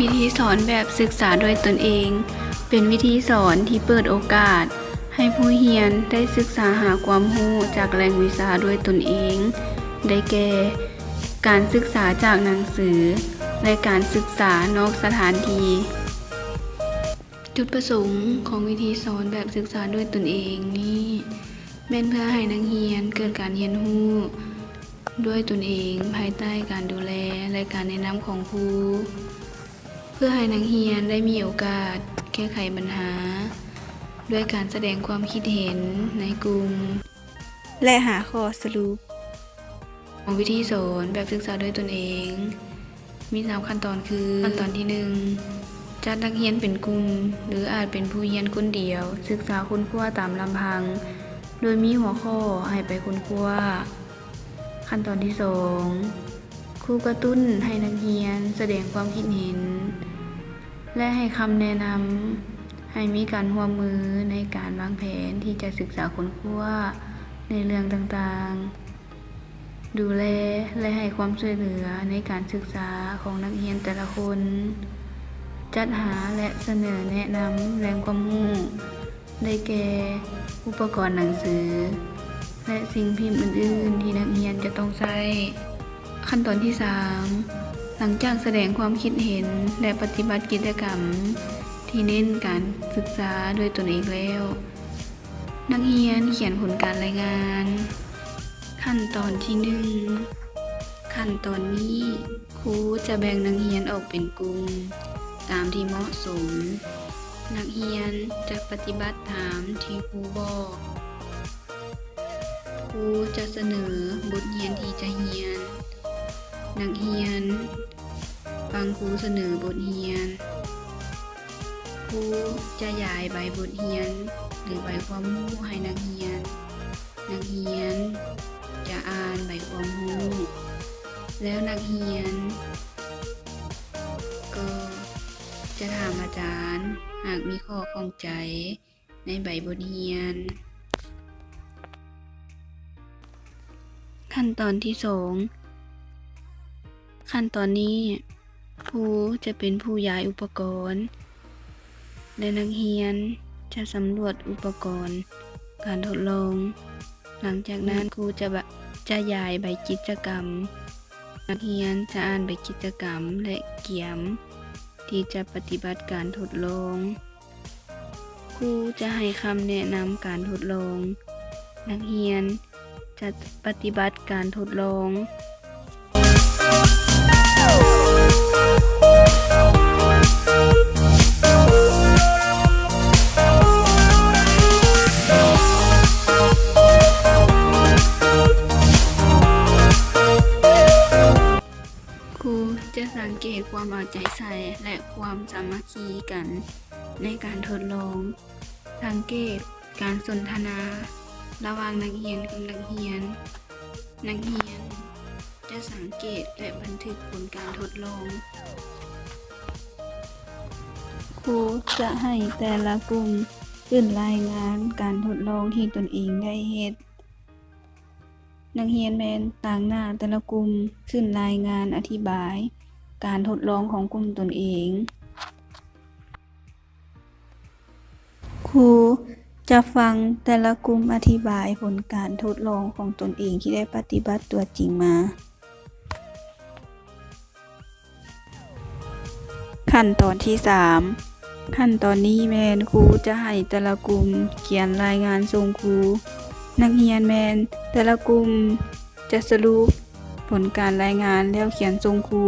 ວິທີສອນແບບສຶກສາດ້ວຍຕົນເອງ ເປັນວິທີສອນທີ່ເປີດໂອກາດໃຫ້ຜູ້ຮຽນໄດ້ສຶກສາຫາຄວາມຮູ້ຈາກແຫຼ່ງວິຊາດ້ວຍຕົນເອງ ໄດ້ແກ່ ການສຶກສາຈາກໜັງສື ແລະ ການສຶກສານອກສະຖານທີ່. ຈຸດປະສົງຂອງວິທີສອນແບບສຶກສາດ້ວຍຕົນເອງນີ້ ແມ່ນເພື່ອໃຫ້ນັກຮຽນເກີດການຮຽນຮູ້ດ້ວຍຕົນເອງ ພາຍໃຕ້ການດູແລ ແລະ ການແນະນຳຂອງຄູ ເພື່ອໃຫ້ນັກຮຽນໄດ້ມີໂອກາດແກ້ໄຂບັນຫາ ດ້ວຍການສະແດງຄວາມຄິດເຫັນໃນກຸ່ມ ແລະ ຫາຂໍ້ສະຫຼຸບ. ຂອງວິທີສອນແບບສຶກສາດ້ວຍຕົນເອງ ມີສາມຂັ້ນຕອນຄື ຂັ້ນຕອນທີໜຶ່ງ ຈັດນັກຮຽນເປັນກຸ່ມ ຫຼື ອາດເປັນຜູ້ຮຽນຄົນດຽວ ສຶກສາຄົ້ນຄວ້າຕາມລຳພັງ ໂດຍມີຫົວຂໍ້ໃຫ້ໄປຄົ້ນຄວ້າ. ຂັ້ນຕອນທີສອງ ຄູກະຕຸ້ນໃຫ້ນັກຮຽນສະແດງຄວາມຄິດເຫັນ ແລະ ໃຫ້ຄຳແນະນຳໃຫ້ມີການຮ່ວມມືໃນການວາງແຜນທີ່ຈະສຶກສາຄົ້ນຄວ້າໃນເລື່ອງຕ່າງໆ, ດູແລ ແລະ ໃຫ້ຄວາມຊ່ວຍເຫຼືອໃນການສຶກສາຂອງນັກຮຽນແຕ່ລະຄົນ, ຈັດຫາ ແລະ ສະເໜີແນະນຳແຫຼ່ງຄວາມຮູ້ ໄດ້ແກ່ ອຸປະກອນໜັງສື ແລະ ສິ່ງພິມອື່ນໆທີ່ນັກຮຽນຈະຕ້ອງໃຊ້. ຂັ້ນຕອນທີສາມ ຫຼັງຈາກສະແດງຄວາມຄິດເຫັນ ແລະ ປະຕິບັດກິດຈະກຳທີ່ເນັ້ນການສຶກສາດ້ວຍຕົນເອງແລ້ວ, ນັກຮຽນຂຽນຜົນການລາຍງານ. ຂັ້ນຕອນທີໜຶ່ງ ຂັ້ນຕອນນີ້ ຄູຈະແບ່ງນັກຮຽນອອກເປັນກຸ່ມຕາມທີ່ເໝາະສົມ. ນັກຮຽນຈະປະຕິບັດຕາມທີ່ຄູບອກ. ຄູຈະສະເໜີບົດຮຽນທີ່ຈະຮຽນ. ນັກຮຽນຟັງຄູສະເໜີບົດຮຽນ. ຄູຈະຫຍາຍໃບບົດຮຽນ ຫຼື ໃບຄວາມຮູ້ໃຫ້ນັກຮຽນ. ນັກຮຽນຈະອ່ານໃບຄວາມຮູ້ ແລ້ວນັກຮຽນກໍຈະຖາມອາຈານ ຫາກມີຂໍ້ຂ້ອງໃຈໃນໃບບົດຮຽນ. ຂັ້ນຕອນທີສອງ ຂັ້ນຕອນນີ້ ຄູຈະເປັນຜູ້ຢາຍອຸປະກອນ ແລະ ນັກຮຽນຈະສຳຫຼວດອຸປະກອນການທົດລອງ. ຫຼັງຈາກນັ້ນ ຄູຈະບະ ຈະຢາຍໃບກິດຈະກຳ. ນັກຮຽນຈະອ່ານໃບກິດຈະກຳ ແລະ ກຽມທີ່ຈະປະຕິບັດການທົດລອງ. ຄູຈະໃຫ້ຄຳແນະນຳການທົດລອງ. ນັກຮຽນຈະປະຕິບັດການທົດລອງ. ຄູຈະສັງເກດຄວາມເອົາໃຈໃສ່ ແລະ ຄວາມສາມັກຄີກັນໃນການທົດລອງ. ສັງເກດການສົນທະນາລະຫວ່າງນັກຮຽນກັບນັກຮຽນ. ນັກຮຽນຈະສັງເກດ ແລະ ບັນທຶກຜົນການທົດລອງ. ຄູຈະໃຫ້ແຕ່ລະກຸ່ມຂຶ້ນລາຍງານການທົດລອງທີ່ຕົນເອງໄດ້ເຮັດ. ນັກຮຽນແມ່ນຕາງໜ້າແຕ່ລະກຸ່ມຂຶ້ນລາຍງານອະທິບາຍການທົດລອງຂອງກຸ່ມຕົນເອງ. ຄູຈະຟັງແຕ່ລະກຸ່ມອະທິບາຍຜົນການທົດລອງຂອງຕົນເອງທີ່ໄດ້ປະຕິບັດຕົວຈິງມາ. ຂັ້ນຕອນທີສາມ ຂັ້ນຕອນນີ້ແມ່ນຄູຈະໃຫ້ແຕ່ລະກຸ່ມຂຽນລາຍງານສົ່ງຄູ. ນັກຮຽນແມ່ນແຕ່ລະກຸ່ມຈະສະຫຼຸບ ຜົນການລາຍງານແລ້ວຂຽນສົ່ງຄູ.